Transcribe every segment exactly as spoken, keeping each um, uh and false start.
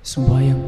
Sembahyang.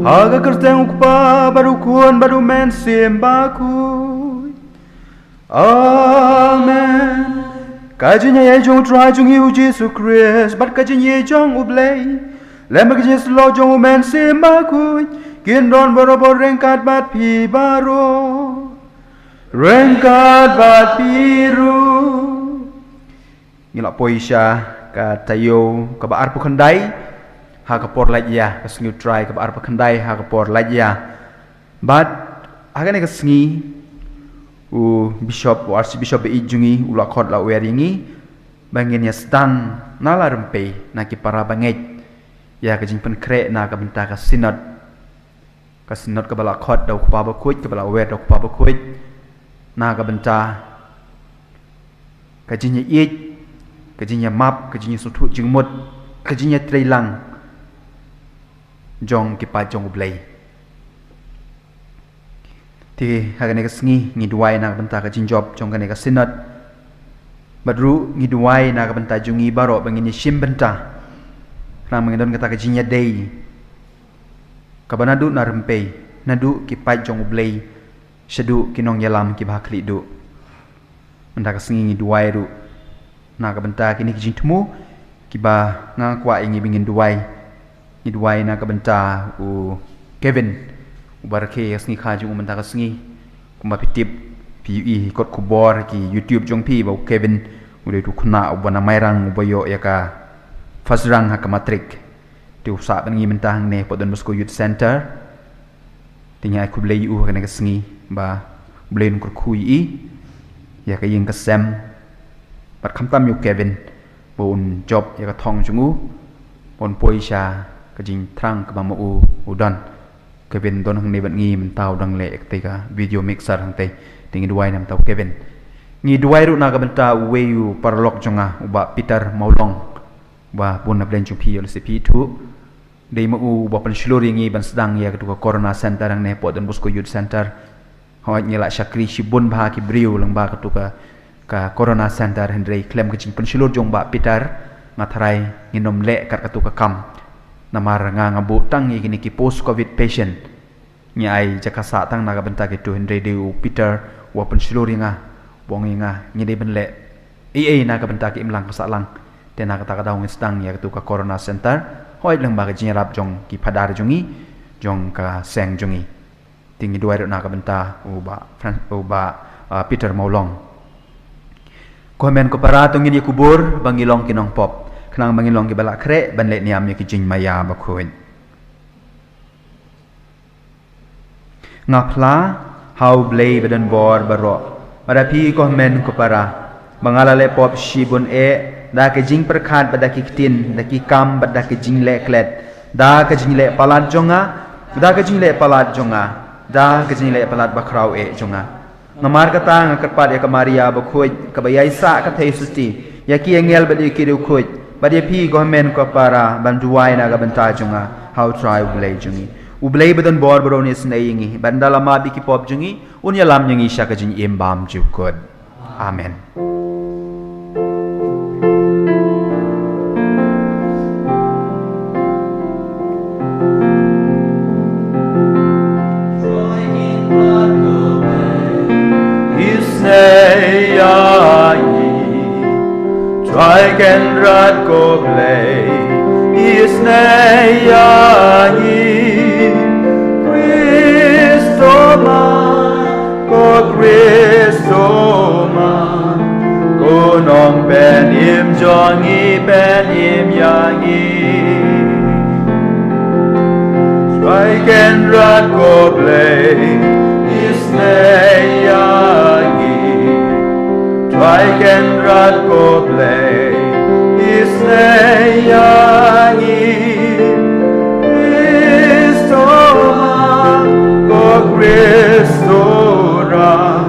Ha ka kyrteng u Kpa bad u Khun bad u Mynsiem Bakhuid. Amen. Ka jingïaid jong u Trai jong ngi u Jisu Khrist bad ka jingïeit jong u Blei lem bad ka jingïasyllok jong u Mynsiem Bakhuid kin don barabor ryngkat bad phi baroh. Ryngkat bad phi ruh. Ngi la poi sha ka taïew kaba arphew khyndai ha ka por lait ïa, ka sngi u Trai kaba arphew khyndai ha ka por lait ïa. Bad ha kane ka sngi u Bishop, u Archbishop ba ïeit jong ngi u la khot la wer ïa ngi ba ngin ïa sdang na la rympei na ki para bangeit ïa ka jingpynkhreh na ka bynta ka Synod. Ka Synod kaba la khot da u Kpa Bakhuid, kaba la wer da u Kpa Bakhuid na ka bynta ka jingïaieit, ka jingïamap, ka jingïasngewthuh jingmut, ka jingïatreilang jong ki paid jong u Blei. Te ha kane ka sngi ngi duwai na ka bynta ka jingjop jong kane ka Synod. Bad ruh ngi duwai na ka bynta jong ngi baroh ba ngin ïashim bynta, khnang ba ngin don kata ka jingïadei kaba naduh na rympei naduh ki paid jong u Blei shaduh ki nongïalam kiba ha khlieh duh. Mynta ka sngi ngi duwai ruh na ka bynta kine ki jingthmu kiba nga kwah ïa ngi ba ngin duwai. Ngi duwai na ka bynta u Kevin uba rakhe ïa ka sngi kha jong u mynta ka sngi. Kumba phi tip, phi ïohi kot khubor ki YouTube jong phi ba u Kevin u dei utu u khynnah uba na Mairang uba ïoh ïa ka first rank ha ka matric. Te u sah bad ngi mynta hangne hapoh Don Bosco Youth Center. Te ngi ai khublei ïa u ha kane ka sngi ba u Blei un kyrkhu ïa i, ïa ka ïing ka sem. Bad khamtam ïa u Kevin ba un jop ïa ka thong jong u, ba un poi sha ka jingthrang kaba ma u u don. Kevin don hangne bad ngi mynta u dang leh ïa katei ka video mixer hangtei. Te ngi duwai na ka bynta u Kevin. Ngi duwai ruh na ka bynta uwei u paralok jong nga u Bah Peter Mawlong. Ba bun na pdeng jong phi ïoh lehse phi ithuh. Dei ma u ba pynshlur ïa ngi ban sdang ïa katu ka Corona Center hangne hapoh Don Bosco Youth Center. Hooid ngi la shakri shibun bha ki briew lyngba katu ka, ka Corona Center, hynrei khlem ka jingpynshlur jong Bah Peter nga tharai ngin ym leh kat katu ka kam. Namar nga nga buh tang ïa kine ki post covid patient. Ngi ai jaka sah tang na ka bynta kitu, hynrei dei u Peter u ba pynshlur ïa nga, u ong ïa nga ngi dei ban leh ei ei na ka bynta ka imlang ka sahlang. Te na kata ka daw ngin sdang ïa katu ka Corona Center, hooid lyngba ka jingïarap jong ki phadar jong ngi, jong ka seng jong ngi. Te ngi duwai ruh na ka bynta u Bah Fran-, u Bah, ah, Peter Mawlong. Ko hynmen ko para, to ngin ïakubur ba ngi long ki nongpop, khnang ba ngin long kiba lah khreh ban leh niam ïa ki jingmaïa bakhuid. Nga phla ha U Blei ba don bor baroh, ba da phi ko hynmen ko para, ba nga la leh pop shibun eh, da ka jingpyrkhat bad da ki ktien, da ki kam bad da ka jingleh klet, da ka jingleh palat jong nga, da ka jingleh palat jong nga, da ka jingleh palat bakhraw eh jong nga. Namar kata nga kyrpad ïa ka Maria bakhuid, kaba ïaisah ka theisotti, ïa ki angel bad ïa ki riewkhuid, bad ïa phi ko hynmen ko para, ban duwai na ka bynta jong nga ha U Trai U Blei jong ngi. U Blei ba don bor baroh un isynei ïa ngi, bad ynda la map ïa ki pop jong ngi, un ïalam ïa ngi sha ka jingim bymjukut. Amen. Isynei ïa ngi, Trai Kynrad ko Blei, isynei ïa ngi. Khrist, to ma, ko Khrist, to ma, ko Nongpynim jong ngi, pynim ïa ngi. Trai Kynrad ko Blei, isynei ïa ngi. Trai Kynrad ko Blei, isynei ïa ngi. Khrist, to ma, ko Khrist, to rah,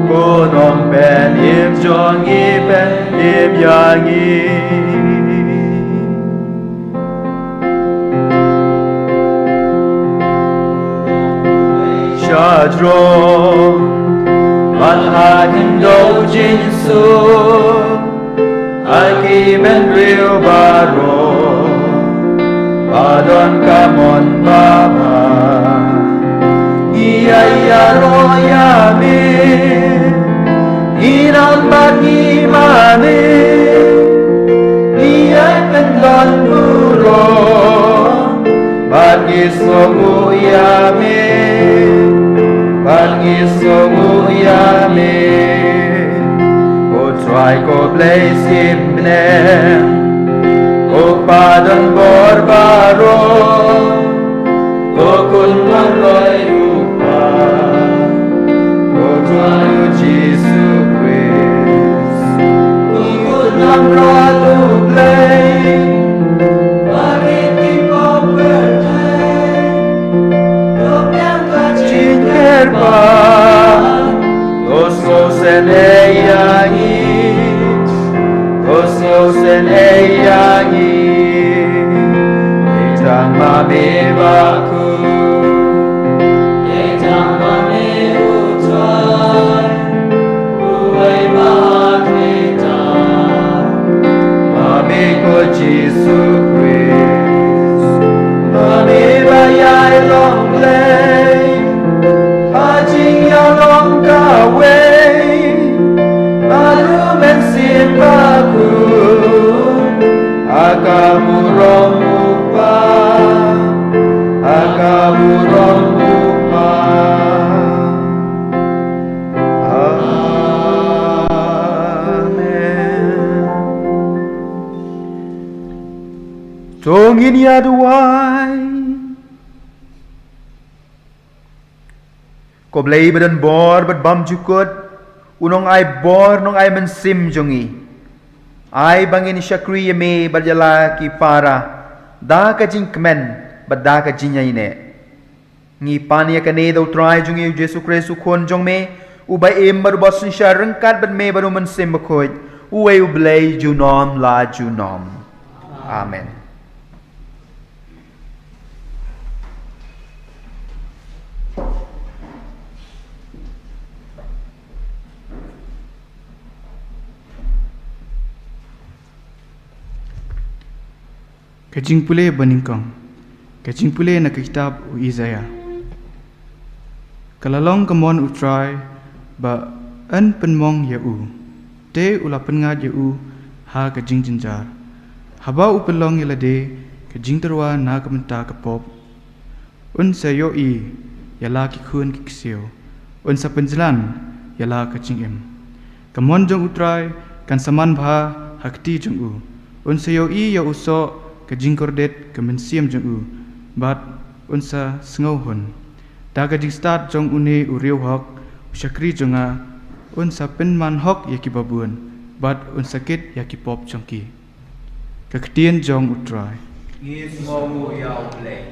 ko Nongpynim jong ngi, pynim ïa ngi. Shajrong, bad ha khyndew jingsuk, ha ki bynriew baroh, ba don ka mon ba bha. Ngi ïai ïaroh ïa me, ngi nam bad ngi mane, ngi ïai pynlong burom, bad ngi sngewnguh ïa me, bad ngi sngewnguh ïa me. Ko Trai ko Blei sim bneng, ko Pa don bor baroh, ko Khun marwei U Kpa, ko Trai U Jisu Khrist, ko Khun Namrot U Blei, barit ki pop pyrthei, to pdiang ka jingkyrpad, to sngewsynei ïa ngi, to sngewsynei ïa ngi. Dei tang ma me bakhuid, dei tang ma me U Trai, uwei ba ha kti ta. Ma me ko Jisu Khrist, ma me ba ïai long Blei ha jingïalong kawei, ba ru Mynsiem Bakhuid, ha ka burom U Kpa, ha ka burom U Kpa. Amen. To ngin ïa duwai. Ko Blei ba don bor bad bymjukut, u nongai bor nongai mynsiem jong ngi, ai ba ngin shakri ïa me bad ïa la ki para da ka jingkmen bad da ka jingïaineh. Ngi pan ïa kane da U Trai jong ngi U Jisu Khrist U Khun jong me, uba im bad uba synshar ryngkat bad me bad U Mynsiem Bakhuid, uwei U Blei junom la junom. Amen. Ka jingpule banyngkong. Ka jingpule na ka kitab u Isaiah. Ka la long ka mon U Trai ba yn pynmong ïa u, te u la pynngat ïa u ha ka jingjynjar. Haba u pynlong ïa lade ka jingtyrwa na ka bynta ka pop, un sa ïohi ïa la ki khun ki ksiew, un sa pynjlan ïa la ka jingim. Ka mon jong U Trai kan sa man bha ha kti jong u, un sa ïohi ïa u soh ka jingkordit ka mynsiem jong u, bad un sa sngewhun. Da ka jingstad jong une u riewhok, u shakri jong nga un sa pynman hok ïa ki babun, bad un sa kit ïa ki pop jong ki. Ka ktien jong U Trai. Ngi sngewnguh ïa U Blei.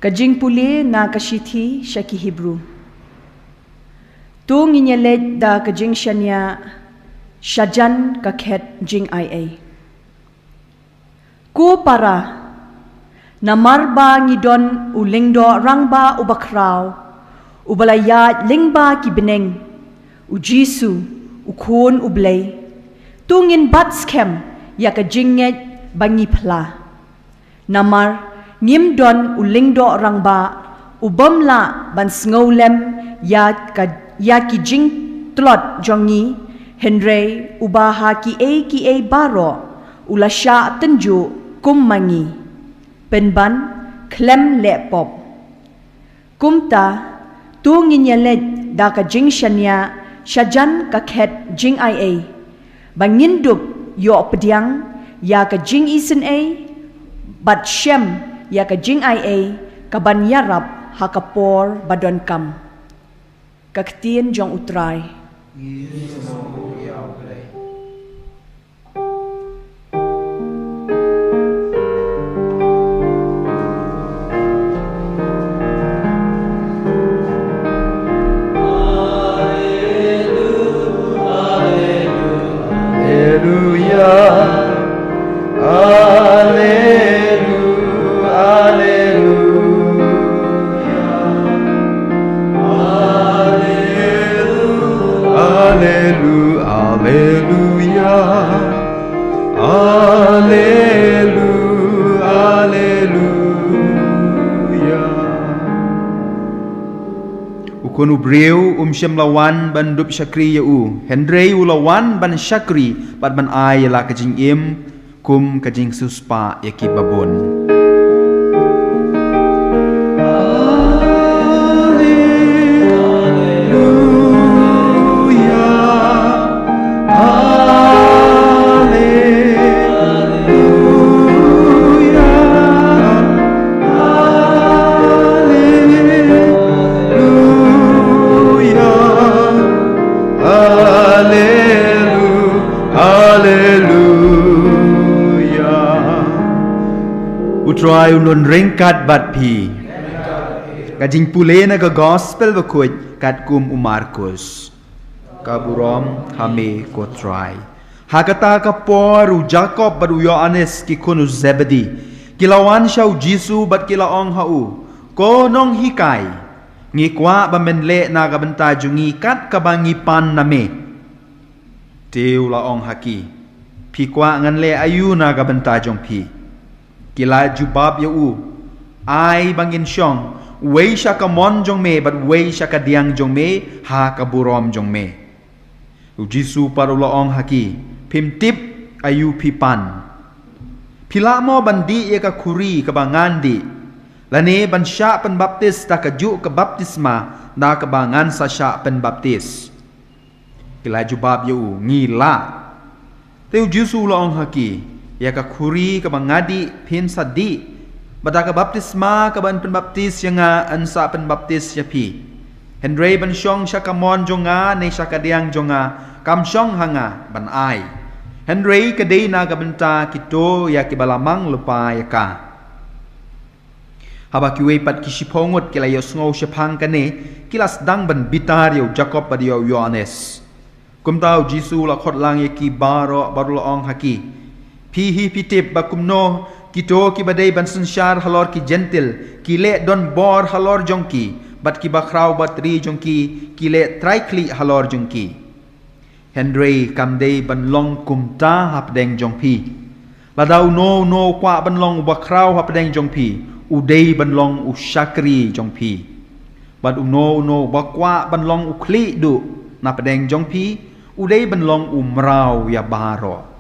Ka jingpule na ka shithi sha ki Hebru. To ngin ïaleit da ka jingshaniah shajan ka khet jingaiei. Ko para, namar ba ngi don u lyngdoh rangbah uba khraw, uba la ïaid lyngba ki bneng, U Jisu, U Khun U Blei, to ngin bat skhem ïa ka jingngeit ba ngi phla. Namar ngim don u lyngdoh rangbah u bym lah ban sngewlem ïa ka, ïa ki jingtlot jong ngi, hynrei uba ha kiei kiei baroh u la shah tynjuh kum ma ngi, pynban khlem leh pop. Kumta, to ngin ïaleit da ka jingshaniah shajan ka khet jingaiei, ba ngin dup ïoh pdiang ïa ka jingisynei bad shem ïa ka jingaiei kaban ïarap ha ka por ba donkam. Ka ktien jong U Trai. Alleluia, alleluia, alleluia. Khun u briew um shym la wan ban dup shakri ïa u, hynrei u la wan ban shakri bad ban ai ïa la ka jingim kum ka jingsiewspah ïa ki babun. Haleluya. U Trai un don ryngkat bad phi. Ka jingpule na ka Gospel bakhuid katkum u Markus. Ka burom ha me ko Trai. Ha kata ka por u Jakob bad u Ïoannis ki khun u Zebedi ki la wan sha u Jisu bad ki la ong ha u, Ko Nonghikai, ngi kwah ba men leh na ka bynta jong ngi kat kaba ngi pan na me. Te u la ong ha ki, Phi kwah ngan leh aïu na ka bynta jong phi? Ki la jubab ïa u, Ai ba ngin shong, uwei sha ka mon jong me bad uwei sha ka diang jong me ha ka burom jong me. U Jisu pat u la ong ha ki, Phim tip aïu phi pan. Phi lah mo ban dih ïa ka khuri kaba ngan dih, lane ban shah pynbaptis da kajuh ka baptisma da kaba ngan sa shah pynbaptis? Ki la jubab ïa u, Ngi lah. Te u Jisu u la ong ha ki, Ïa ka khuri kaba nga dih phin sa dih, bad da ka baptisma kaba yn pynbaptis ïa nga yn sa pynbaptis ïa phi. Hynrei ban shong sha ka mon jong nga ne sha ka diang jong nga, kam shong ha nga ban ai. Hynrei ka dei na ka bynta kito ïa kiba la mang lypa ïa ka. Haba kiwei pat ki shiphew ngut ki la ïohsngew shaphang kane, ki la sdang ban bitar ïa u Jakob bad ïa u Ïoannis. Kumta u Jisu u la khot lang ïa ki baroh bad u la ong ha ki, Phi hi phi tip ba kumno kito kiba dei ban synshar halor ki Jentil ki leh donbor halor jong ki, bad kiba khraw batri jong ki ki leh trai khlieh halor jong ki. Hynrei kam dei ban long kumta hapdeng jong phi. Lada uno uno u kwah ban long uba khraw hapdeng jong phi, u dei ban long u shakri jong phi. Bad uno uno uba kwah ban long u khlieh duh napdeng jong phi, u dei ban long u mraw ïa baroh.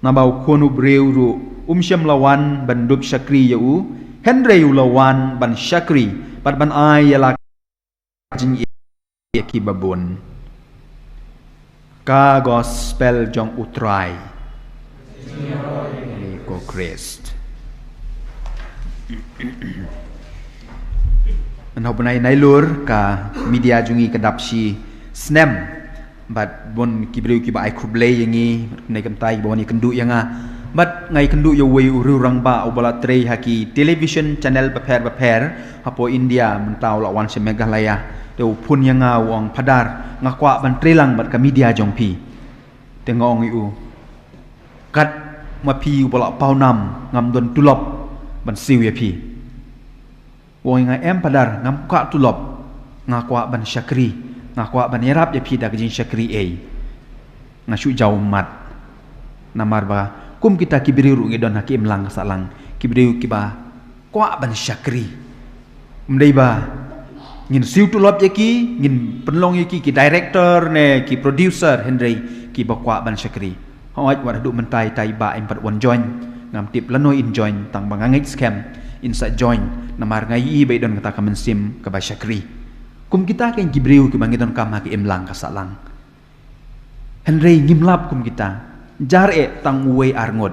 Naba u Khun u briew ruh um shym la wan ban dup shakri ïa u, hynrei u la wan ban shakri bad ban ai ïa la jingim ïa ki babun. Ka Gospel jong u Trai. Ko Khrist. Nau bnai Nailur ka media jong ngi ka dap shi snem. Bad bun ki briew kiba ai khublei ïa ngi, ne kam tai kiba wan ïakynduh ïa nga. Bad nga ïakynduh ïa uwei u riewrangbah uba la trei ha ki television channel bapher bapher hapoh India, mynta u la wan sha Meghalaya. Te u phone ïa nga u ong, Phadar, nga kwah ban trei lang bad ka media jong phi. Te nga ong ïa u, Kat ma phi uba la pawnam, ngam don tulop ban siew ïa phi. U ong ïa nga, Em Phadar, ngam kwah tulop. Nga kwah ban shakri. Nga kwah ban ïarap ïa phi da ka jingshakri ei. Nga shu jaw mat. Namar ba kum kita ki briew ruh ngi don ha ki imlang ka sahlang, ki briew kiba kwah ban shakri. Ym dei ba ngin siew tulop ïa ki, ngin pynlong ïa ki ki director ne ki producer, hynrei kiba kwah ban shakri. Hooid, wat haduh mynta i tai i bah im pat wan join. Ngam tip lano in join, tang ba nga ngeit skhem in sa join. Namar nga ïohi ba i don kata ka mynsiem kaba shakri. Kum kita kein ki briew kiba ngi donkam ha ki imlang ka sahlang. Hynrei ngim lap kum kita. Jar eh tang uwei ar ngut.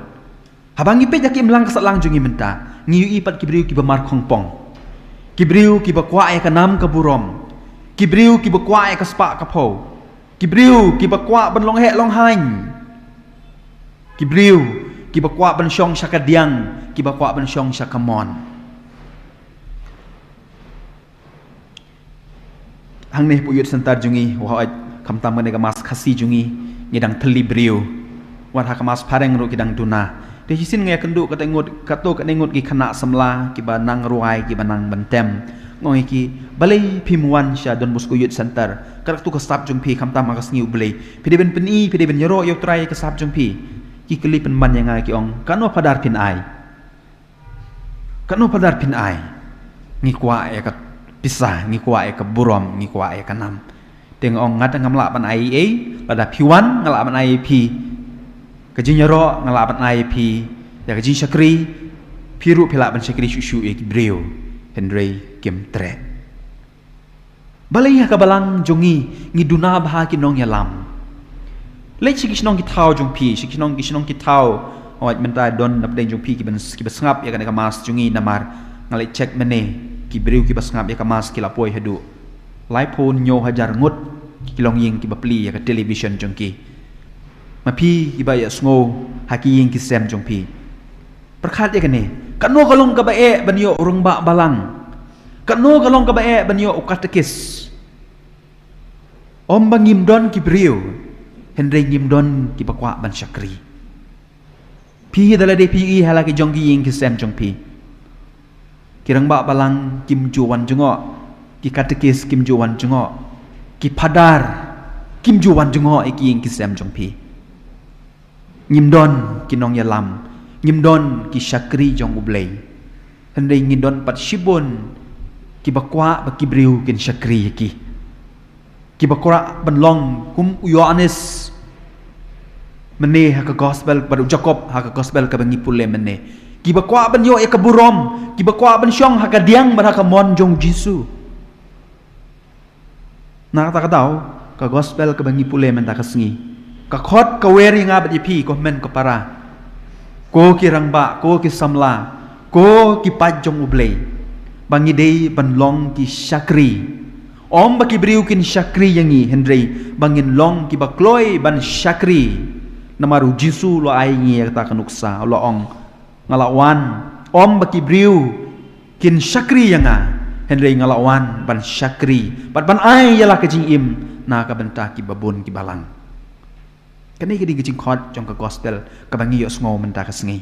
Haba ngi peit ha ki imlang ka sahlang jong ngi mynta, ngi ïohi pat ki briew kiba mar khongpong. Ki briew kiba kwah ïa ka nam ka burom. Ki briew kiba kwah ïa ka spah ka phew. Ki briew kiba kwah ban long heh long haiñ. Ki briew kiba kwah ban shong sha ka diang, kiba kwah ban shong sha ka mon. Hangne hapoh Youth Center jong ngi, wa hooid, khamtam kane ka Mass Khasi jong ngi, ngi dang thylli briew. Wat ha ka Mass Phareng ruh ki dang duna. Te shisien nga ïakynduh katto katne ngut, katto katne ngut ki khynnah samla kiba nang rwai, kiba nang ban tem. Nga ong ïa ki, Balei phim wan sha Don Bosco Youth Center? Katto ka staff jong phi khamtam ha ka sngi U Blei, phi dei ban pyni, phi dei ban ïaroh ïa U Trai ïa ka staff jong phi. Ki kylli pynban ïa nga, ki ong, Kano Phadar phin ai? Kano Phadar phin ai? Ngi kwah ïa ka, pisa, ngi kwah ïa ka burom, ngi kwah ïa ka nam. Te nga ong nga te ngam lah ban ai ei, lada phi wan nga lah ban ai ïa phi ka jingïaroh, nga lah ban ai ïa phi ïa ka jingshakri, phi ruh phi lah ban shakri shuh shuh ïa ki briew. Hynrei kim treh. Balei ha ka balang jong ngi ngi duna bha ki nongïalam? Leit sha ki shnong ki thaw jong phi, sha ki shnong ki shnong ki thaw. Hooid, mynta don na pdeng jong phi kiba, kiba sngap ïa kane ka mass jong ngi namar nga leit check mynne, ki briew kiba sngap ïa ka mass ki la poi haduh laiphew hynñiew hajar ngut ki longïing kiba plie ïa ka television jong ki. Ma phi kiba ïohsngew ha ki ïing ki sem jong phi, pyrkhat ïa kane. Katno ka long kaba eh ban ïoh u rangbah balang? Katno ka long kaba eh ban ïoh u katekis? Ym ba ngim don ki briew, hynrei ngim don kiba kwah ban shakri. Phi da lade phi ïohi ha la ki jong ki ïing ki sem jong phi, ki rangbah balang kim ju wan jngoh, ki katekis kim ju wan jngoh, ki phadar kim ju wan jngoh ïa ki ïing ki sem jong phi. Ngim don ki nongïalam, ngim don ki shakri jong U Blei. Hynrei ngi don pat shibun kiba kwah ba ki briew kin shakri ïa ki. Kiba kwah ban long kum u Ïoannis mynne ha ka gospel, bad u Jakob ha ka gospel kaba ngi pule mynne. Kiba kwah ban ïoh ïa ka burom, kiba kwah ban shong ha ka diang bad ha ka mon jong U Jisu. Na kata ka daw, ka gospel kaba ngi pule mynta ka sngi, ka khot ka wer ïa nga bad ïa phi, ko hynmen ko para, ko ki rangbah, ko ki samla, ko ki paid jong U Blei, ba ngi dei ban long ki shakri. Ym ba ki briew kin shakri ïa ngi, hynrei ba ngin long kiba kloi ban shakri. Namar U Jisu u la ai ngi ïa kata ka nuksa, u la ong, nga la wan ym ba ki briew kin shakri ïa nga, hynrei nga la wan ban shakri bad ban ai ïa la ka jingim na ka bynta kiba bun kiba lang. Kane ka dei ka jingkhot jong ka gospel kaba ngi ïohsngew mynta ka sngi.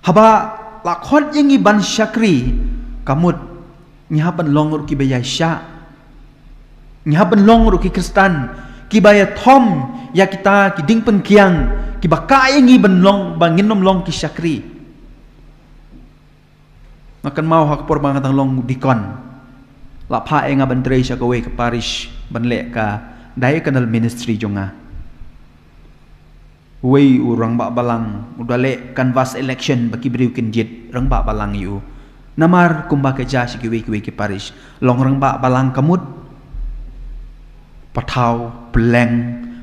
Haba la khot ïa ngi ban shakri, ka mut ngi hap ban long ruh kiba ïaishah. Ngi hap ban long ruh ki Khristan kiba ïathom ïa kita ki diengpyngkiang kiba kah ïa ngi ban long, ba ngin ym long ki shakri. Nga kynmaw ha ka por ba nga dang long dikon, la phah ïa nga ban trei sha kawei ka parish ban leh ka diaconal ministry jong nga. Uwei u rangbah balang u da leh canvass election ba ki briew kin jied rangbah balang ïa u. Namar kumba ka jia sha kiwei kiwei ki parish, long rangbah balang ka mut pathaw, pylleng,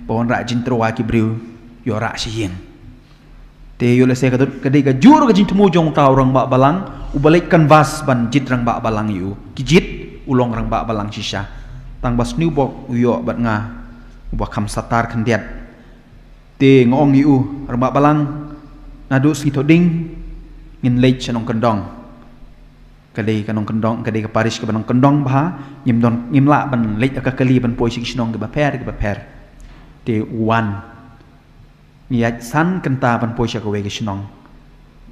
ba wanrah jingtyrwa ki briew ïoh rah sha ïing. Te ïoh lehse ka dei ka jur ka jingthmu jong uta u rangbah balang uba leit canvass ban jied rangbah balang ïa u. Ki jied, u long rangbah balang shisha. Tang ba sniewbok u ïoh bad nga uba kham satar khyndiat. Te nga ong ïa u, rangbah balang, naduh sngi Thohdieng ngin leit sha Nongkyndong. Ka dei ka Nongkyndong, ka dei ka parish kaba nongkyndong bha. Ngim don, ngim lah ban leit ha ka kali ban poi sha ki shnong kiba pher kiba pher. Te u wan. Ngi ïaid san kynta ban poi sha kawei ka shnong.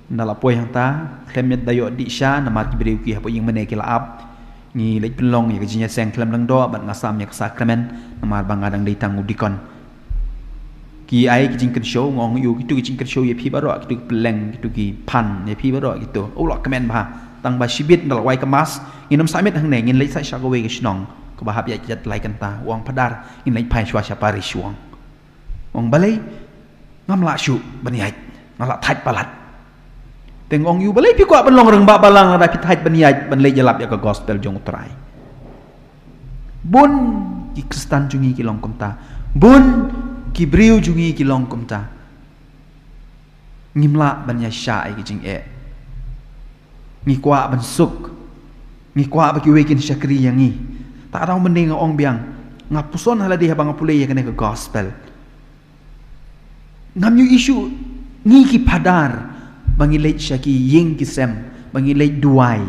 Ynda la poi hangta, khlem ïa da ïoh dih sha namar ki briew ki hapoh ïing mane ki la ap. Ngi leit pynlong ïa ka jingïaseng khlem lyngdoh bad nga sam ïa ka sakramen namar ba nga dang dei tang u dikon. Ki ai ki jingkynshew, nga ong ïa u, kitu ki jingkynshew ïa phi baroh, kitu ki pylleng, kitu ki phan ïa phi baroh kitu. U la kmen bha. Tang ba shibit ynda la wai ka mass, ngin ym sah miet hangne, ngin leit sah sha kawei ka shnong kaba hap ïaid ïaid lai kynta. U ong, Phadar, ngin leit phai shuwa sha parish, u ong. Ong, balei? Ngam lah shuh ban ïaid, nga lah thait palat. Te nga ong ïa u, balei phi kwah ban long rangbah balang lada phi thait ban ïaid ban leit ïalap ïa ka gospel jong U Trai? Bun ki Khristan jong ngi ki long kumta. Bun ki briew jong ngi ki long kumta. Ngim lah ban ïaishah ïa ki jingeh. Ngi kwah ban suk. Ngi kwah ba kiwei kin shakri ïa ngi. Ta ka daw mynne nga ong biang, nga puson ha lade haba nga pule ïa kane ka gospel. Ngam ïohi shuh ngi ki phadar ba ngi leit sha ki ïing ki sem, ba ngi leit duwai,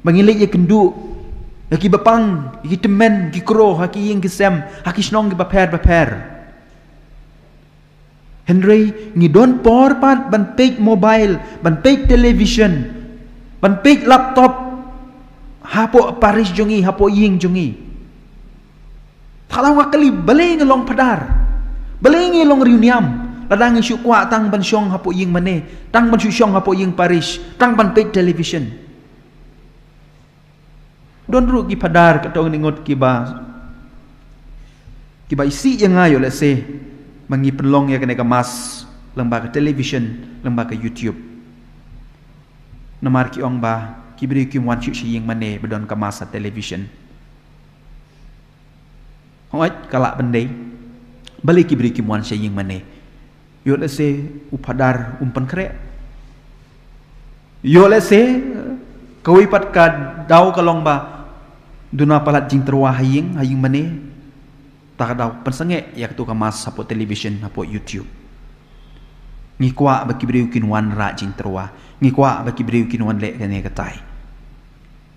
ba ngi leit ïakynduh ïa kiba pang, ïa ki tymmen ki kro ha ki ïing ki sem, ha ki shnong kiba pher ba pher. Hynrei ngi don por pat ban peit mobile, ban peit television, ban peit laptop hapoh parish jong ngi, hapoh ïing jong ngi. Te nga kylli, balei ngi long phadar? Balei ngi long riewniam? Lada ngi shu kwah tang ban shong hapoh ïing mane, tang ban shu shong hapoh ïing parish, tang ban peit television. Don ruh ki phadar katto katne ngut kiba, kiba isih ïa nga ïoh lehse ma ngi pynlong ïa kane ka mass lyngba ka television, lyngba ka YouTube. Namar ki ong ba ki briew kim wan shuh sha ïing mane ba don ka mass ha television. Hooid, ka lah ban dei. Balei ki briew kim wan sha ïing mane? Ïoh lehse u phadar um pynkhreh. Ïoh lehse kawei pat ka daw ka long ba duna palat jingtyrwa ha ïing, ha ïing mane. Ta ka daw pynsangeh ïa katu ka mass hapoh television, hapoh YouTube. Ngi kwah ba ki briew kin wanrah jingtyrwa. Ngi kwah ba ki briew kin wan leh kane katai.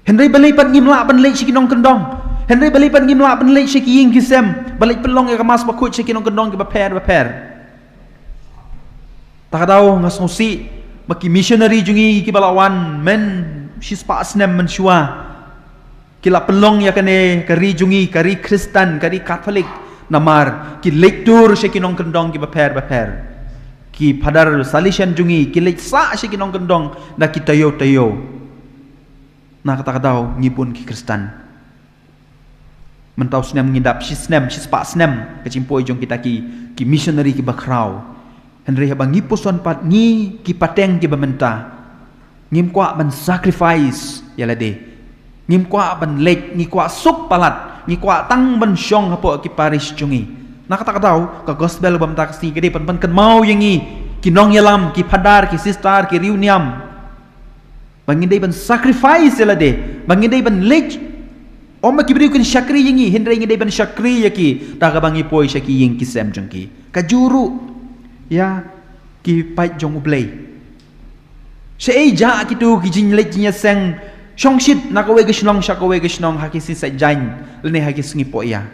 Hynrei balei pat ngim lah ban leit sha ki nongkyndong? Hynrei balei pat ngim lah ban leit sha ki ïing ki sem, ban leit pynlong ïa ka mass bakhuid sha ki nongkyndong kiba pher bapher? Ta ka daw nga sngewsih ba ki missionary jong ngi kiba la wan mynshiphew snem mynshuwa, ki la pynlong ïa kane ka ri jong ngi, ka ri Khristan, ka ri Katholik, namar ki leit tur sha ki nongkyndong kiba pher bapher. Ki phadar Salesian jong ngi ki leit sah sha ki nongkyndong da ki taïew taïew. Na kata ka daw ngi bun ki Khristan. Mynta u snem ngi dap shi snem, shiphew snem ka jingpoi jong kita ki, ki missionary kiba khraw. Hynrei haba ngi puson pat, ngi ki pateng kiba mynta, ngim kwah ban sacrifice ïa lade. Ngim kwah ban leit, ngi kwah suk palat, ngi kwah tang ban shong hapoh ki parish jong ngi. Na kata ka daw ka gospel ba mynta ka sngi ka dei ban pynkynmaw ïa ngi ki nongïalam, ki phadar, ki sister, ki riewniam, ba ngi dei ban sacrifice ïa lade, ba ngi dei ban leit. Ym ba ki briew kin shakri ïa ngi, hynrei ngi dei ban shakri ïa ki da kaba ngi poi sha ki ïing ki sem jong ki. Ka jur ruh ïa ki paid jong U Blei. Shaei jia kitu ki jingleit jingïaseng shongshit na kawei ka shnong sha kawei ka shnong ha ki sngi Saitjaiñ lane ha ki sngi Pohiah?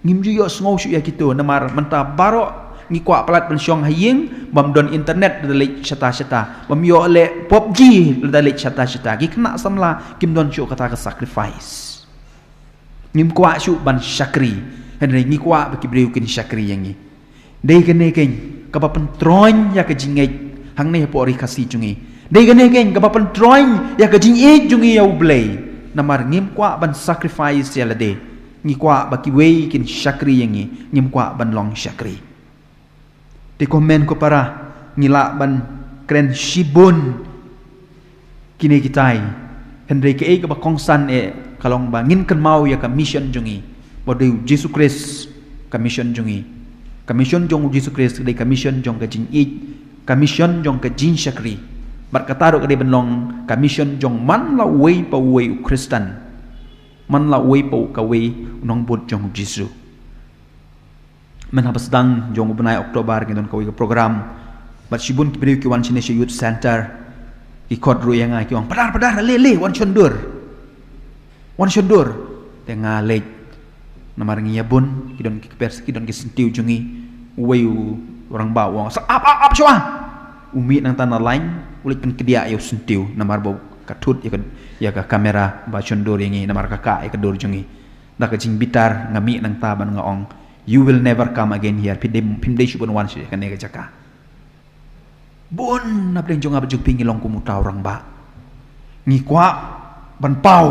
Ngim ju ïohsngew shuh ïa kitu namar mynta baroh ngi kwah palat ban shong ha ïing, bym don internet, lada leit shata shata, bym ïoh leh PUBG lada leit shata shata. Ki khynnah samla kim don shuh kata ka sacrifice. Ngim kwah shuh ban shakri, hynrei ngi kwah ba ki briew kin shakri ïa ngi. Dei kane keiñ kaba pyntroiñ ïa ka jingngeit hangne hapoh ri Khasi jong ngi. Dei kane keiñ kaba pyntroiñ ïa ka jingïeit jong ngi ïa U Blei. Namar ngim kwah ban sacrifice ïa lade. Ngi kwah ba kiwei kin shakri ïa ngi, ngim kwah ban long shakri. Te ko hynmen ko para, ngi lah ban kren shibun kine kitai. Hynrei kaei kaba kongsan eh ka long ba ngin kynmaw ïa ka mission jong ngi. Ba dei U Jisu Khrist ka mission jong ngi. Ka mission jong U Jisu Khrist ka dei ka mission jong ka jingïeit, ka mission jong ka jingshakri. Bad kata ruh ka dei ban long ka mission jong man la uwei pa uwei u Khristan, man la uwei pa kawei u nongbud jong U Jisu. Mynhaba sdang jong u bnai October ngi don kawei ka program. Bad shibun ki briew ki wan shane sha Youth Center. Ki khot ruh ïa nga, ki ong, "Padar, padar, leh, leh, wan shon dur. Wan shon dur." Te nga leit. Namar ngi ïa bun, ki don ki kper, ki don ki syntiew jong ngi. Uwei u rangbah u ong, "Sa ap, ap, ap shuwa." U mih nangta na line, u leit pynkdiah ïa u syntiew. Namar ba ka thut ïa ka, ïa ka kamera ba shon dur ïa ngi, namar ka kah ïa ka dur jong ngi. Da ka jingbitar nga mih nangta bad nga ong, "You will never come again here. Phim dei, phim dei shuh ban wan sha kane ka jaka." Bun na pdeng jong nga bad jong phi ngi long kum uta u rangbah. Ngi kwah ban paw,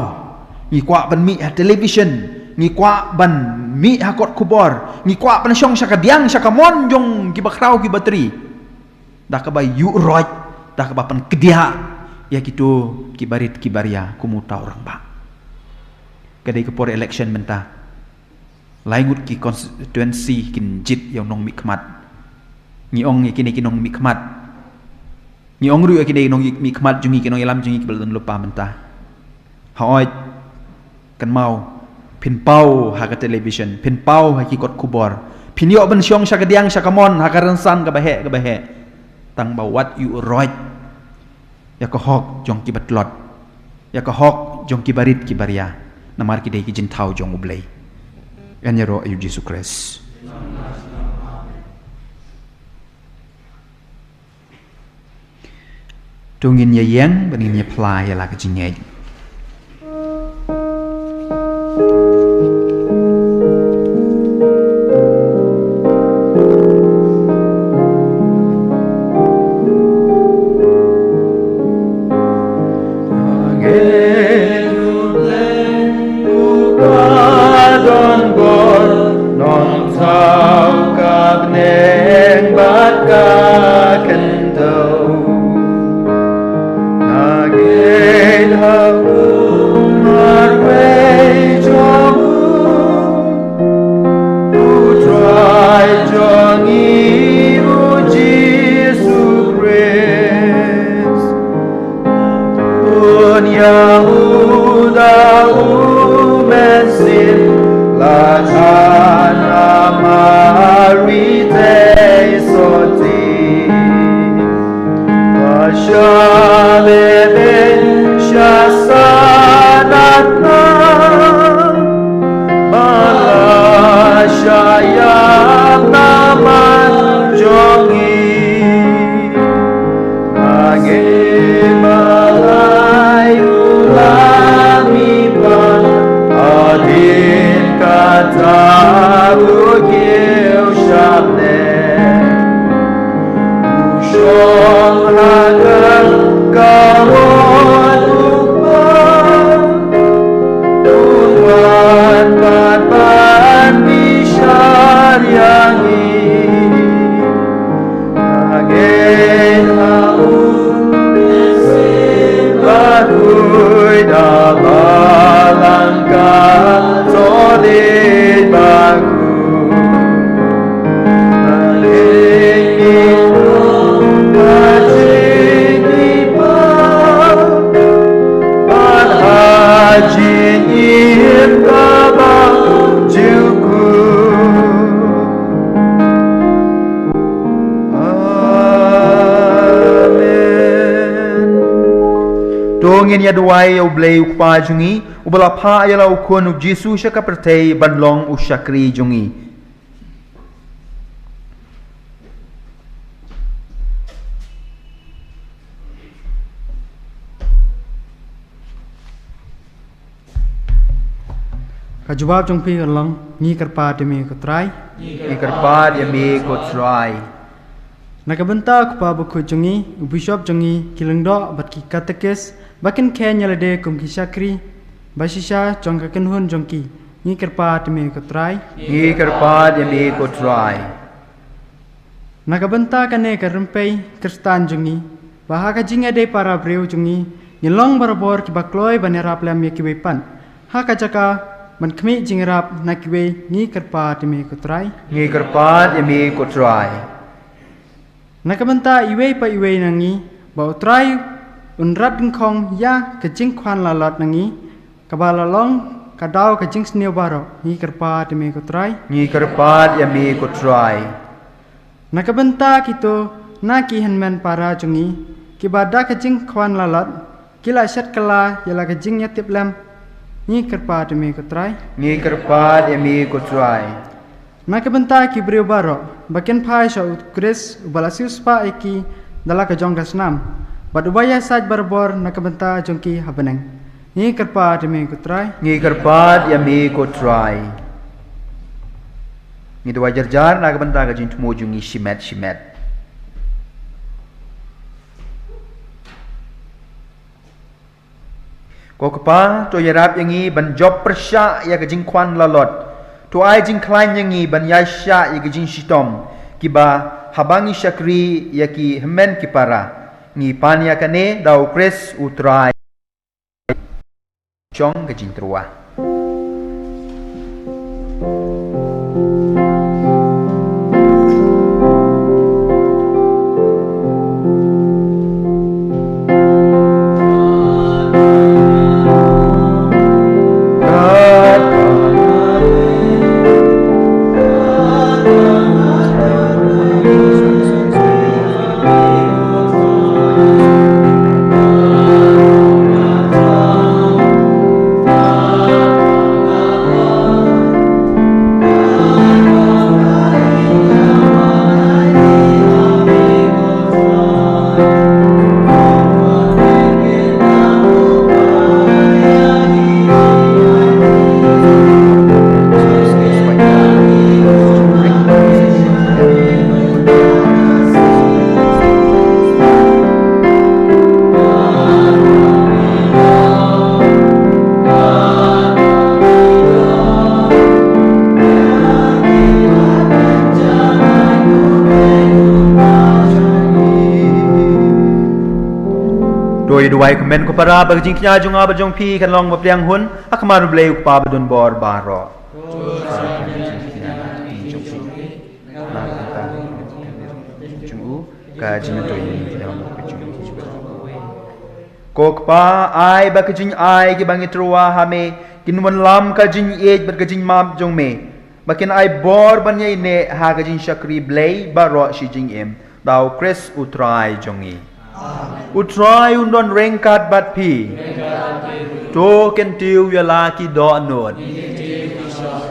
ngi kwah ban mih ha television, ngi kwah ban mih ha kot khubor, ngi kwah ban shong sha kadiang sha kamon jong kiba khraw kiba tri. Da kaba ïuh roit, da kaba pynkdiah ïa kito kiba rit kiba ria kum uta u rangbah. Ka dei ka por election mynta. Lai ngut ki constituency kin jied ïa u nongmihkhmat. Ngi ong ïa kine ki nongmihkhmat. Ngi ong ruh ïa kine ki nongmihkhmat jong ngi, ki nongïalam jong ngi kiba la don lypa mynta. Hooid, kynmaw, phin paw ha ka television, phin paw ha ki kot khubor. Phin ïoh ban shong sha kadiang sha kamon ha ka rynsan kaba heh kaba heh. Tang ba wat ïuh roit ïa ka hok jong kiba tlot, ïa ka hok jong kiba rit kiba ria, namar ki dei ki jingthaw jong U Blei. Ngan ïaroh ïa U Jisu Khrist. To ngin ïa ïeng bad ngin ïa phla ïa la ka jingngeit. Ïa u da u mynsiem la khan ha Mari te soti. Ba sha lebe sha sanad na ba la sha ïam na man jong ngi. Nga ngeit ba lai u la mih pat hadien kata u kiew shane. U shong ha ka kawon u Kpa, un wan pat ban bishar ïa ngi. Nga ngeit ha u Mynsiem Bakhuid, da Balang Katholik bakhuid. Nga ngeit ïa u ka jingim ba bad ha jingim kaba juh. Amen. To ngin ïa duwai ïa U Blei U Kpa jong ngi, uba la phah ïa la u Khun U Jisu sha ka pyrthei ban long u shakri jong ngi. Ka jubab jong phi kan long, ngi kyrpad ïa me ko Trai. Ngi kyrpad ïa me ko Trai. Na ka bynta u Kpa Bakhuid jong ngi, u Bishop jong ngi, ki lyngdoh bad ki katekis, ba kin kheiñ ïa lade kum ki shakri ba shisha jong ka kynhun jong ki, ngi kyrpad ïa me ko Trai. Ngi kyrpad ïa me ko Trai. Na ka bynta kane ka rympei Khristan jong ngi, ba ha ka jingïadei para briew jong ngi, ngin long barabor kiba kloi ban ïarap lem ïa kiwei pat, ha ka jaka ban khmih jingïarap na kiwei, ngi kyrpad ïa me ko Trai. Ngi kyrpad ïa me ko Trai. Na ka bynta iwei pa iwei na ngi, ba u Trai un rat dyngkhong ïa ka jingkhwan lalot na ngi, kaba la long ka daw ka jingsniew baroh, ngi kyrpad ïa me ko Trai. Ngi kyrpad ïa me ko Trai. Na ka bynta kito na ki hynmen para jong ngi, kiba da ka jingkhwan lalot ki la shet kylla ïa la ka jingïatiplem, ngi kyrpad ïa me ko Trai. Ngi kyrpad ïa me ko Trai. Na ka bynta ki briew baroh ba kin phai sha u Khrist uba la siewspah ïa ki da la ka jong ka snam, bad uba ïasaid barabor na ka bynta jong ki ha bneng, ngi kyrpad ïa me ko Trai. Ngi kyrpad ïa me ko Trai. Ngi duwai jar jar na ka bynta ka jingthmu jong ngi shimet shimet. Ko Kpa, to ïarap ïa ngi ban jop pyrshah ïa ka jingkhwan lalot. To ai jingkhlaiñ ïa ngi ban ïaishah ïa ka jingshitom, kiba haba ngi shakri ïa ki hynmen ki para. Ngi pan ïa kane da u Khrist u Trai jong ka jingtyrwa. To ïa duwai kmen ko para, ba ka jingkñia jong nga bad jong phi kan long ba pliang hun ha khmat U Blei U Kpa badonbor baroh. Ka jingmyntoi. Ko Kpa, ai ba ka jingai kiba ngi tyrwa ha me kin wanlam ka jingïeit bad ka jingmap jong me, ba kin ai bor ban ïaineh ha ka jingshakri Blei baroh shi jingim, da U Khrist U Trai jong ngi. U Trai un don ryngkat bad phi. To kyntiew ïa la ki dohnud.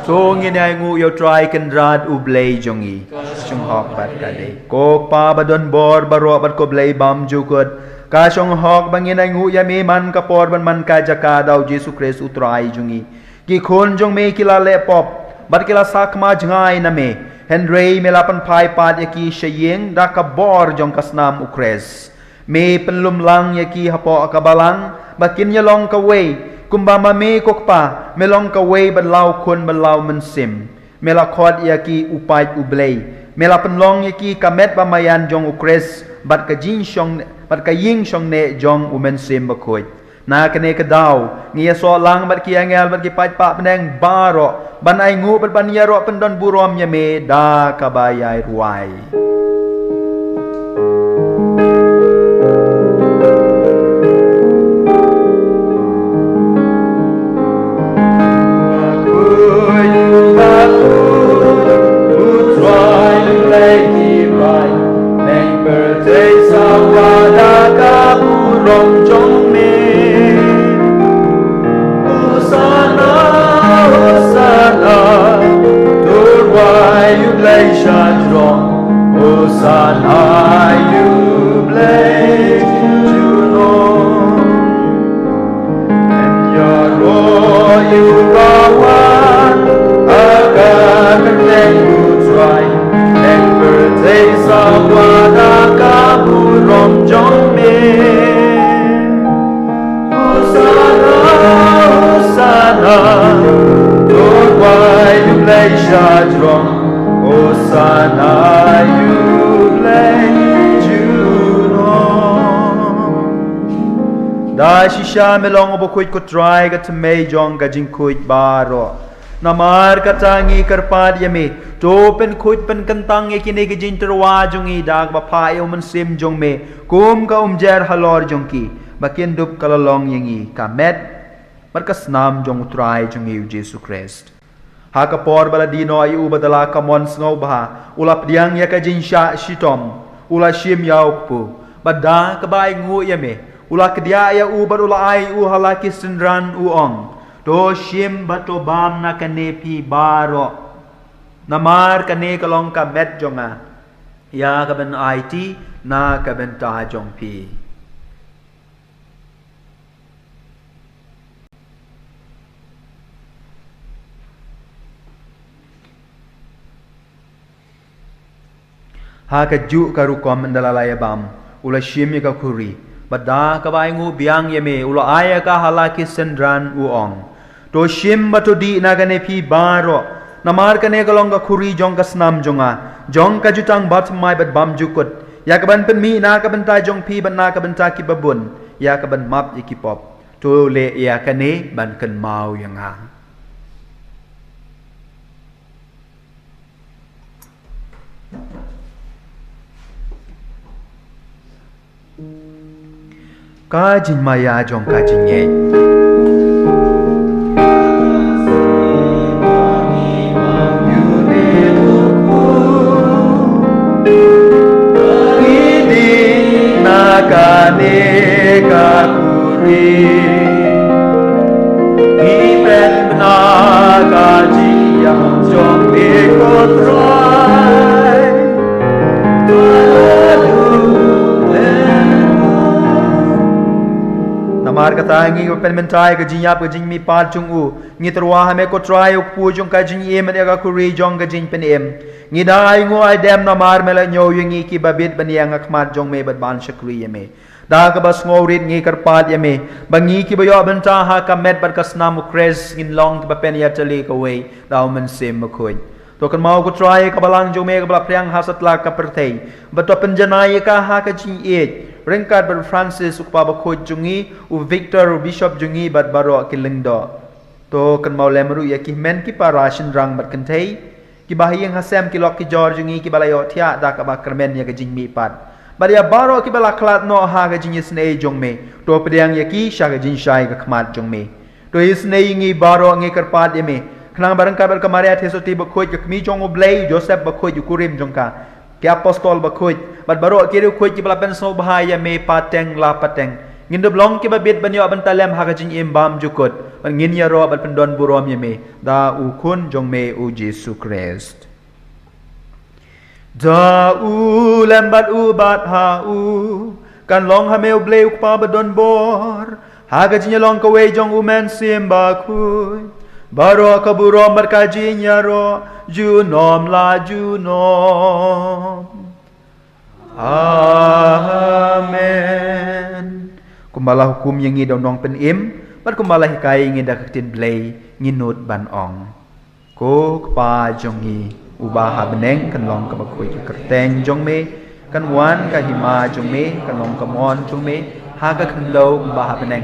To ngin ainguh ïa U Trai Kynrad U Blei jong ngi. Shong hok bad ka dei. Ko Kpa ba don bor baroh bad ko Blei bymjukut, ka shong hok ba ngin ainguh ïa me man ka por bad man ka jaka, da U Jisu Khrist U Trai jong ngi. Ki khun jong me ki la leh pop bad ki la sakma jngai na me, hynrei me la pynphai pat ïa ki sha ïing da ka bor jong ka snam U Khrist. Me pynlum lang ïa ki hapoh ka balang ba kin ïa long kawei, kumba ma me ko Kpa me long kawei bad la U Khun bad la U Mynsiem. Me la khot ïa ki u paid U Blei. Me la pynlong ïa ki ka met ba maïan jong U Khrist bad ka jingshong, bad ka ïing shongneh jong U Mynsiem Bakhuid. Na kane ka daw ngi ïasoh lang bad ki angel bad ki paidbah bneng baroh ban ainguh bad ban ïaroh pyndon burom ïa me da kaba ïai rwai. Hosanna, Hosanna, to rwai U Blei sha jrong. Hosanna ïa U Blei junom. Ïaroh ïa u ba wan ha ka kyrteng U Trai, ïa pyrthei sa wan ha ka burom jong me. Hosanna, Hosanna, to rwai U Blei sha jrong. Hosanna ïa U Blei junom. Da shisha me long U Bakhuid ko Trai, ka thymmei jong ka jingkhuid baroh. Namar kata ngi kyrpad ïa me, to pynkhuid pynkyntang ïa kine ki jingtyrwa jong ngi da kaba phah ïa U Mynsiem jong me kum ka umjer halor jong ki, ba kin dup ka la long ïa ngi ka met bad ka snam jong U Trai jong ngi U Jisu Khrist. Ha ka por ba la die noh ïa u bad da la ka mon sngewbha, u la pdiang ïa ka jingshah shitom, u la shim ïa u kpu, bad da kaba ainguh ïa me, u la kdiah ïa u bad u la ai ïa u ha la ki synran, u ong: To shim bad to bam na kane phi baroh, namar kane ka long ka met jong nga, ïa ka ban aiti na ka bynta jong phi. Ha kajuh ka rukom ynda la ïa bam, u la shim ïa ka khuri, bad da kaba ainguh biang ïa me, u la ai ïa ka ha la ki synran, u ong: To shim bad to dih na kane phi baroh, namar kane ka long ka khuri jong ka snam jong nga, jong ka jutang bathymmai bad bymjukut, ïa ka ban pynmih na ka bynta jong phi bad na ka bynta kiba bun, ïa ka ban map ïa ki pop. To leh ïa kane ban kynmaw ïa nga. Ka jingmaïa jong ka jingngeit. Na kane ka khuri, ngi pynbna ka jingïap jong me ko Trai. Namar kata ngi pynmynta ïa ka jingïap ka jingmihpat jong u, ngi tyrwa ha me ko Trai, u kpu jong ka jingim, ïa ka khuri jong ka jingpynim. Ngi da ainguh aidem namar me la ñiew ïa ngi kiba bit ban ïeng ha khmat jong me bad ban shakri ïa me. Da kaba sngewrit ngi kyrpad ïa me, ba ngi kiba ïoh bynta ha ka met bad ka snam U Khrist ngin long kiba pynïatylli kawei da U Mynsiem Bakhuid. To kynmaw ko Trai ïa ka balang jong me kaba la phriang ha satlak ka pyrthei, bad to pynjanai ïa ka ha ka jingïeit, ryngkat bad u Francis u Kpa Bakhuid jong ngi, u Victor u Bishop jong ngi bad baroh ki lyngdoh. To kynmaw lem ruh ïa ki hynmen ki para shynrang bad kynthei, kiba ha ïing ha sem ki lok ki jor jong ngi kiba la ïohthiah da kaba kyrmen ïa ka jingmihpat. Bad ïa baroh kiba la khlad noh ha ka jingisynei jong me, to pdiang ïa ki sha ka jingshai ka khmat jong me. To isynei ïa ngi baroh, ngi kyrpad ïa me, khnang ba ryngkat bad ka Maria Theisotti bakhuid, ka kmie jong U Blei, Joseph bakhuid, u kurim jong ka, ki apostol bakhuid, bad baroh ki riewkhuid kiba la pynsngewbha ïa me pateng la pateng, ngin dup long kiba bit ban ïoh bynta lem ha ka jingim bymjukut, bad ngin ïaroh bad pyndon burom ïa me da U Khun jong me U Jisu Khrist. Da U lem bad U bad ha U, kan long ha me U Blei U Kpa badonbor, ha ka jingïalong kawei jong U Mynsiem Bakhuid, baroh ka burom bad ka jingïaroh junom la junom. Amen. Kumba la hukum ïa ngi da U Nongpynim, bad kumba la hikai ïa ngi da ka ktien Blei, ngin nud ban ong: Ko Kpa jong ngi uba ha bneng, kan long kaba khuid ka kyrteng jong me, kan wan ka hima jong me, kan long ka mon jong me ha ka khyndew kumba ha bneng.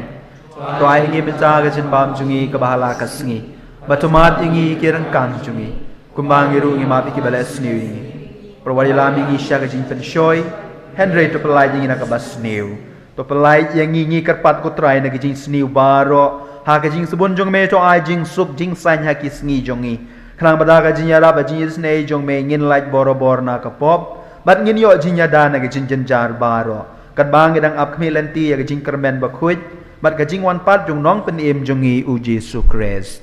To ai ha ngi mynta ka jingbam jong ngi kaba ha la ka sngi, bad to map ïa ngi ki ryngkang jong ngi, kumba ngi ruh ngi map ïa kiba leh sniew ïa ngi. Bad wat ïalam ïa ngi sha ka jingpynshoi, hynrei to pyllait ïa ngi na kaba sniew. To pyllait ïa ngi, ngi kyrpad ko Trai, na ki jingsniew baroh, ha ka jingsbun jong me to ai jingsuk jingsaiñ ha ki sngi jong ngi, khnang ba da ka jingïarap bad jingisynei jong me ngin lait borabor na ka pop, bad ngin ïoh jingïada na ka jingjynjar baroh, katba ngi dang ap khmih lynti ïa ka jingkyrmen bakhuid bad ka jingwan pat jong U Nongpynim jong ngi U Jisu Khrist.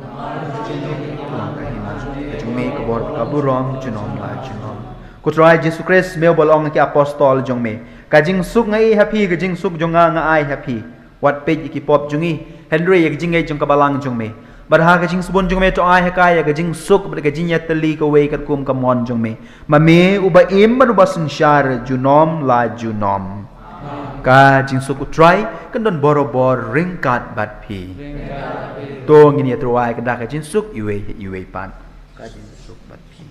Namar ka jong me ka hima, ka jong me ka bor, ka burom junom la junom. Ko Trai Jisu Khrist, me uba la ong ha ki apostol jong me: Ka jingsuk nga ai ha phi, ka jingsuk jong nga nga ai ha phi. Wat peit ïa ki pop jong ngi, hynrei ïa ka jingngeit jong ka balang jong me. Bad ha ka jingsbun jong me to ai ha ka ïa ka jingsuk bad ka jingïatylli kawei katkum ka mon jong me, ma me uba im bad uba synshar junom la junom. Ka jingsuk U Trai kan don borabor ryngkat bad phi. To ngin ïa tyrwa ïa ka da ka jingsuk iwei iwei pat. Ka jingsuk bad phi.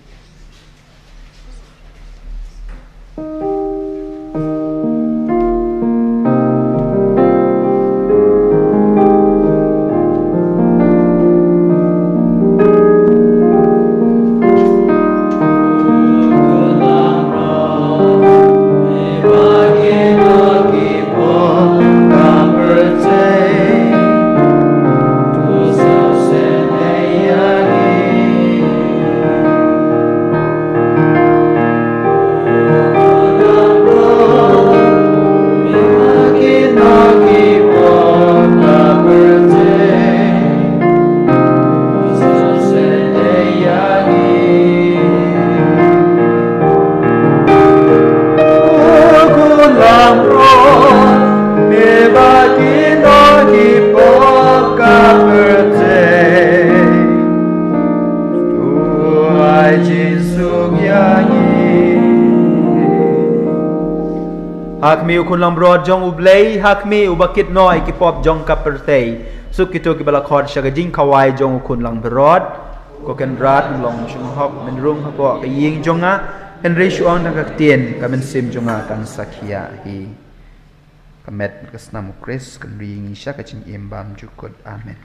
Ha khmih U Khun langbrot jong U Blei, ha khmih uba kit noh ïa ki pop jong ka pyrthei. Suk kito kiba la khot sha ka jingkhawai jong U Khun langbrot. Ko Kynrad, men long shynghop, men rung hapoh ka ïing jong nga, hynrei shu ong tang ka ktien, ka mynsiem jong nga kan sa khia hi. Ka met ka snam U Khrist kan ri ïa ngi sha ka jingim bymjukut. Amen.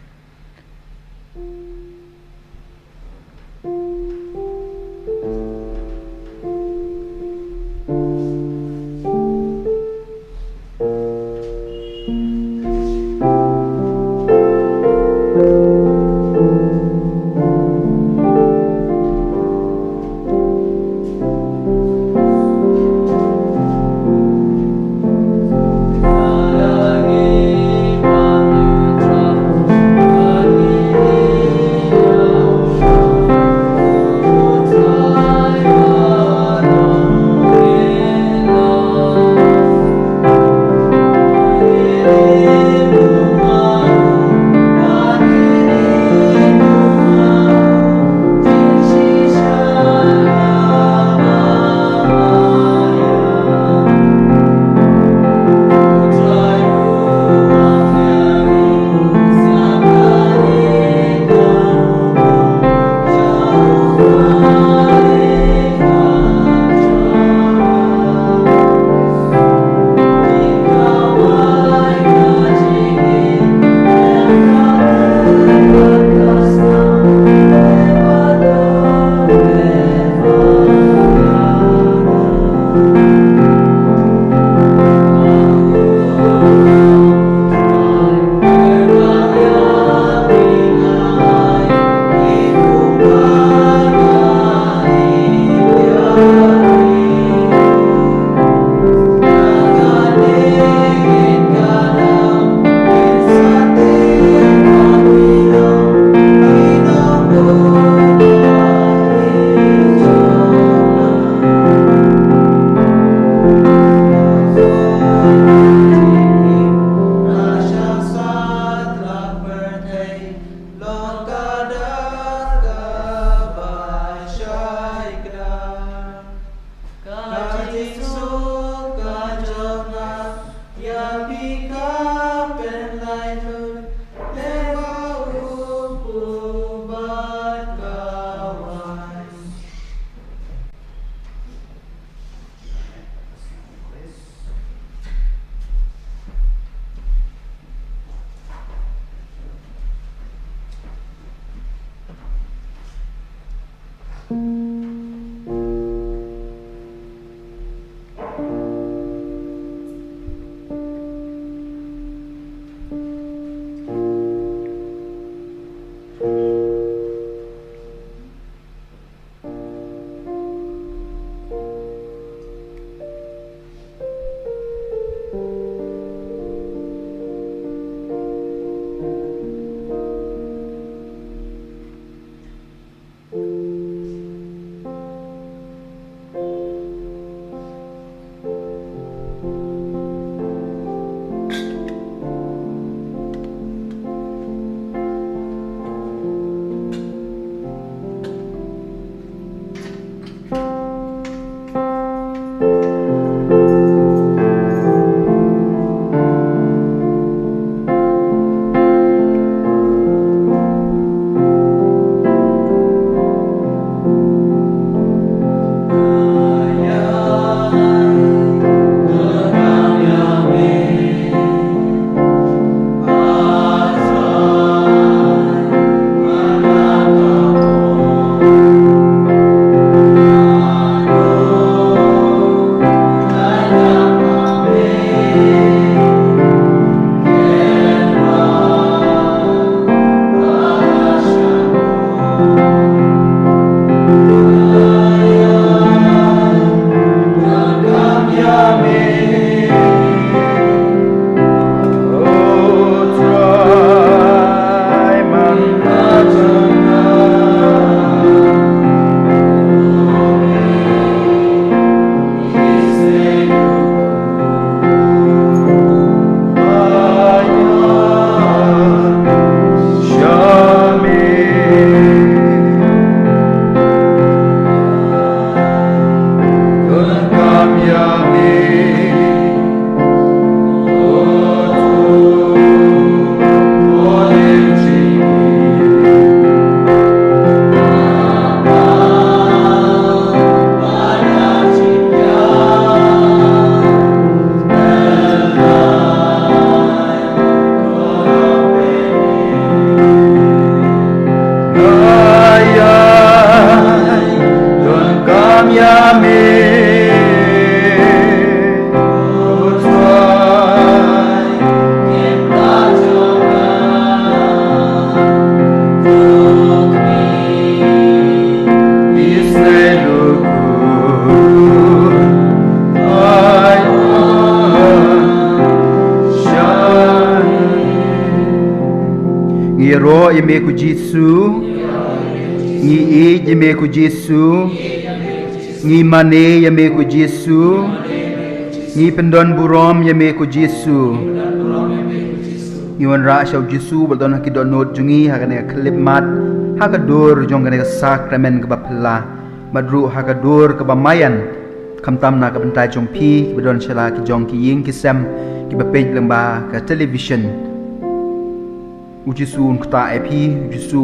Ngi ïaroh ïa me ko Jisu. Ngi ïeit ïa me ko Jisu. Ngi mane ïa me ko Jisu. Ngi pyndon burom ïa me ko Jisu. Ngi wanrah sha u Jisu ba la don ha ki dohnud jong ngi ha kane ka khyllipmat, ha ka dur jong kane ka sakramen kaba phylla. Bad ruh ha ka dur kaba maïan, khamtam na ka bynta jong phi kiba don sha la ki jong ki ïing ki sem, kiba peit lyngba ka television. U Jisu un ktah ïa phi, u Jisu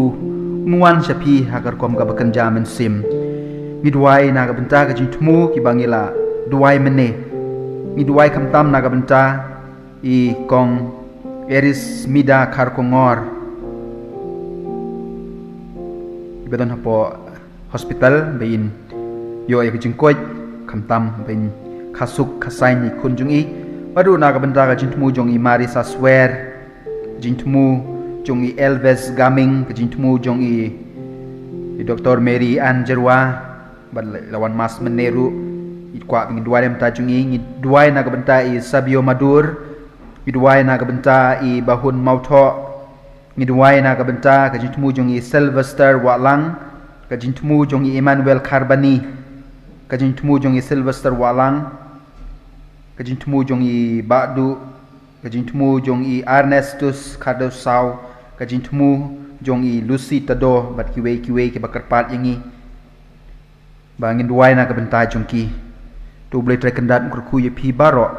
un wan sha phi ha ka rukom kaba kynja mynsiem. Ngi duwai na ka bynta ka jingthmu kiba ngi la duwai mynne. Ngi duwai khamtam na ka bynta i Kong Erismida Kharkongor, iba don hapoh hospital, ba in ïoh ïa ka jingkoit, khamtam ba in kha suk kha saiñ ïa i khun jong i. Bad ruh na ka bynta ka jingthmu jong i Marisa Swer, ka jingthmu jong i Elvis Gaming, ka jingthmu jong i, i Doktor Mary Ann Jyrwa, bad la, la wan mass mynne ruh. Ngi kwah ba ngin duwai na ka bynta jong i, ngi duwai na ka bynta i Sabio Madur, ngi duwai na ka bynta i Bahun Mauthoh, ngi duwai na ka bynta ka jingthmu jong i Sylvester Wahlang, ka jingthmu jong i Emmanuel Kharbani, ka jingthmu jong i Sylvester Wahlang, ka jingthmu jong i Bahdu, ka jingthmu jong i Ernestus Khardew Saw, ka jingthmu jong i Lucy Tado, bad kiwei kiwei kiba kyrpad ïa ngi. Ba ngin duwai na ka bynta jong ki. To U Blei Trai Kynrad un kyrkhu ïa phi baroh.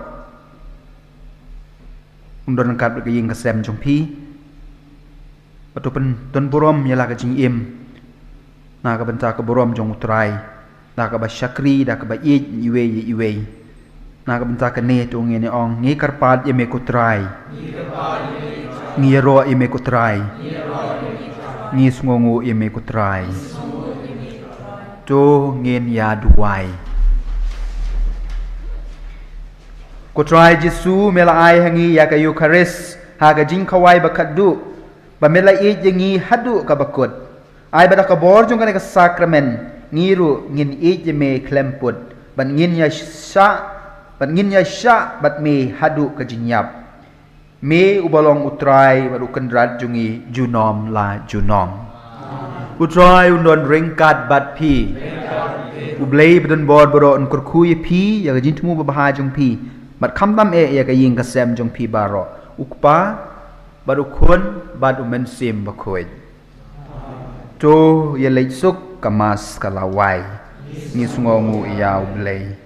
Un don ryngkat bad ka ïing ka sem jong phi. Bad to pyndon burom ïa la ka jingim na ka bynta ka burom jong U Trai, da kaba shakri, da kaba ïeit iwei ïa iwei. Na ka bynta kane to ngin ong, ngi kyrpad ïa me ko Trai. Ngi ïaroh ïa me ko Trai. Ngi sngewnguh ïa me ko Trai. To ngin ïa duwai. Ko Trai Jisu, me la ai ha ngi ïa ka Eukharist ha ka jingkhawai ba khatduh, ba me la ïeit ïa ngi haduh kaba kut. Ai ba da ka bor jong kane ka sakramen, ngi ruh ngin ïeit ïa me khlem put, bad ngin ïa shah, bad ngin ïa shah bad me haduh ka jingïap. Me uba long U Trai bad U Kynrad jong ngi junom la junom. U Trai un don ryngkat bad phi. U Blei badonbor baroh un kyrkhu ïa phi, ïa ka jingthmu babha jong phi, bad khamtam eh ïa ka ïing ka sem jong phi baroh. U Kpa, bad U Khun, bad U Mynsiem Bakhuid. To ïa leit suk, ka Mass ka la wai. Ngi sngewnguh ïa U Blei.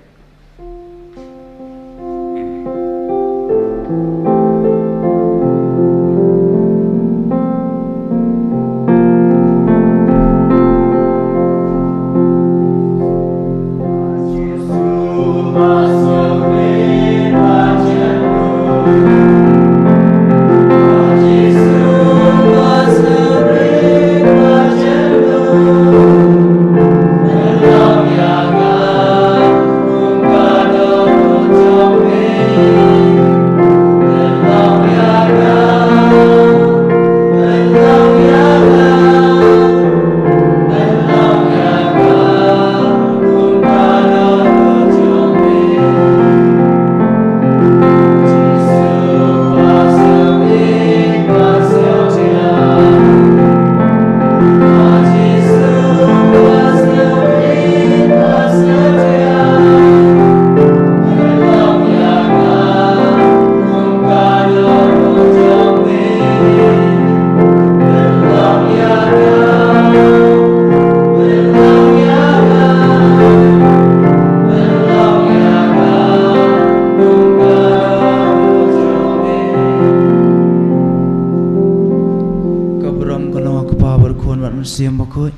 Ka burom ka long ha u Kpa bad u Khun bad u Mynsiem Bakhuid.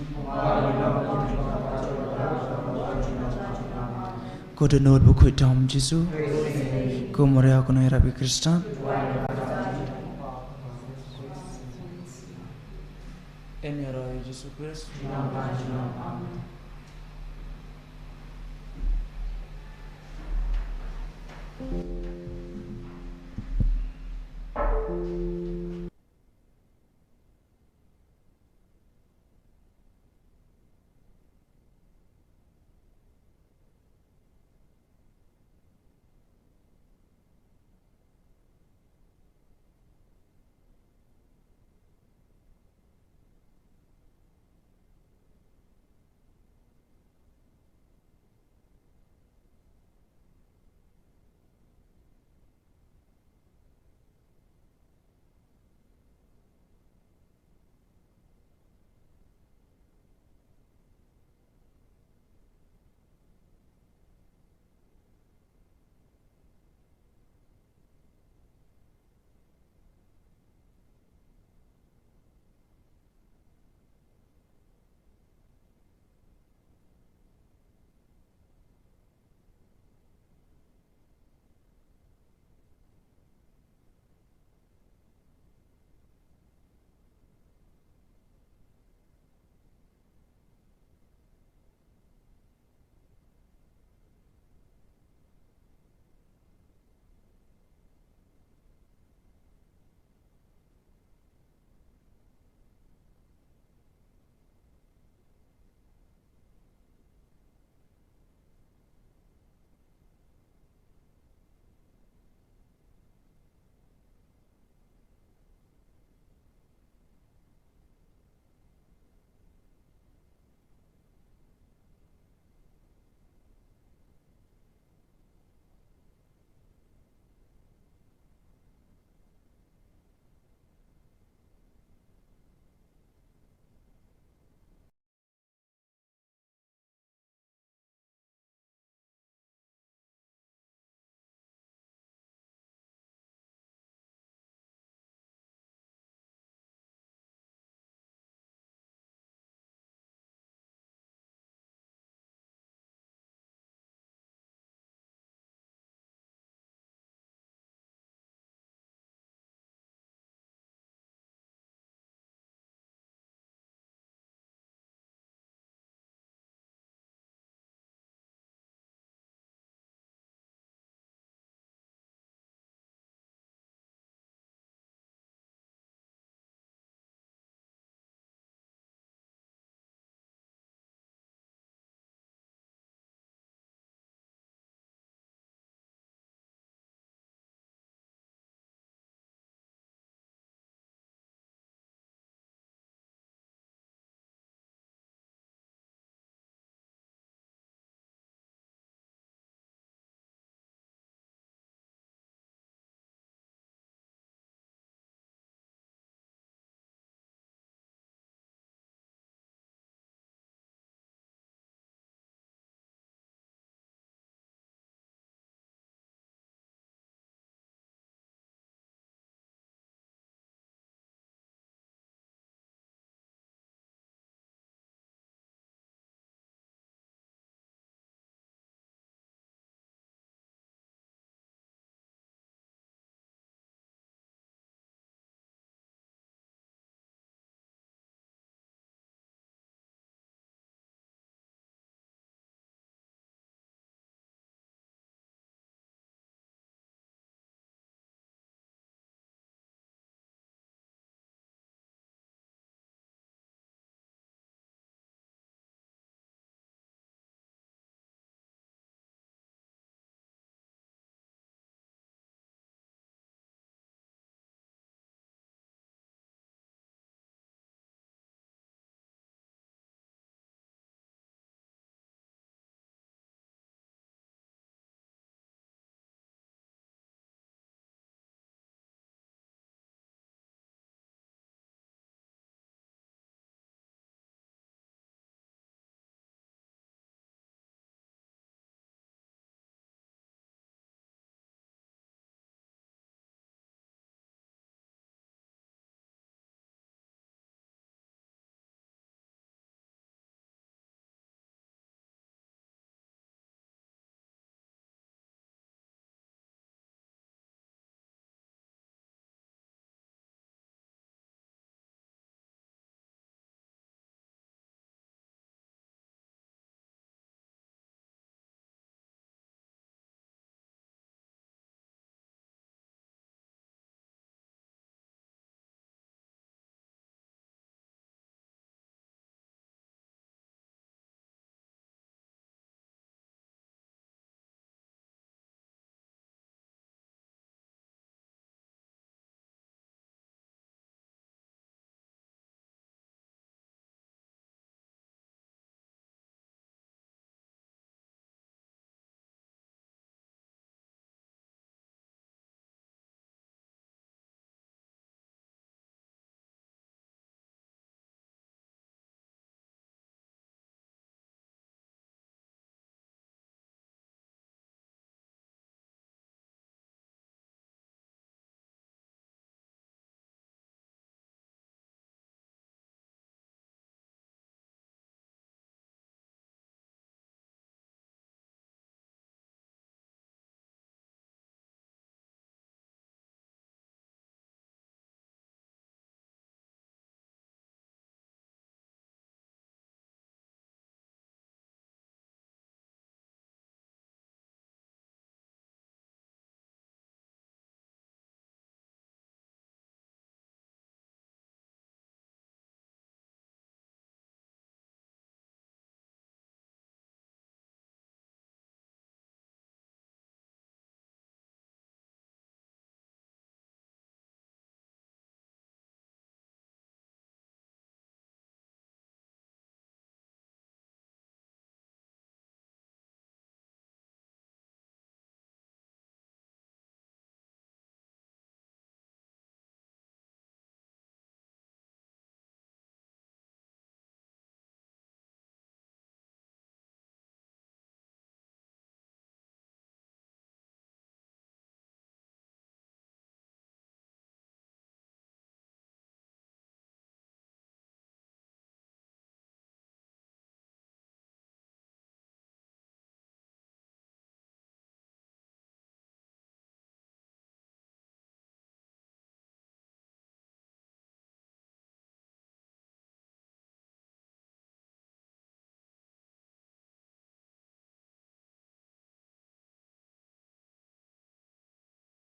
Ko dohnud bakhuid tam Jisu. Ko Maria ko nongïarap ki Khristan. Em ïaroh ïa u Jisu Khrist.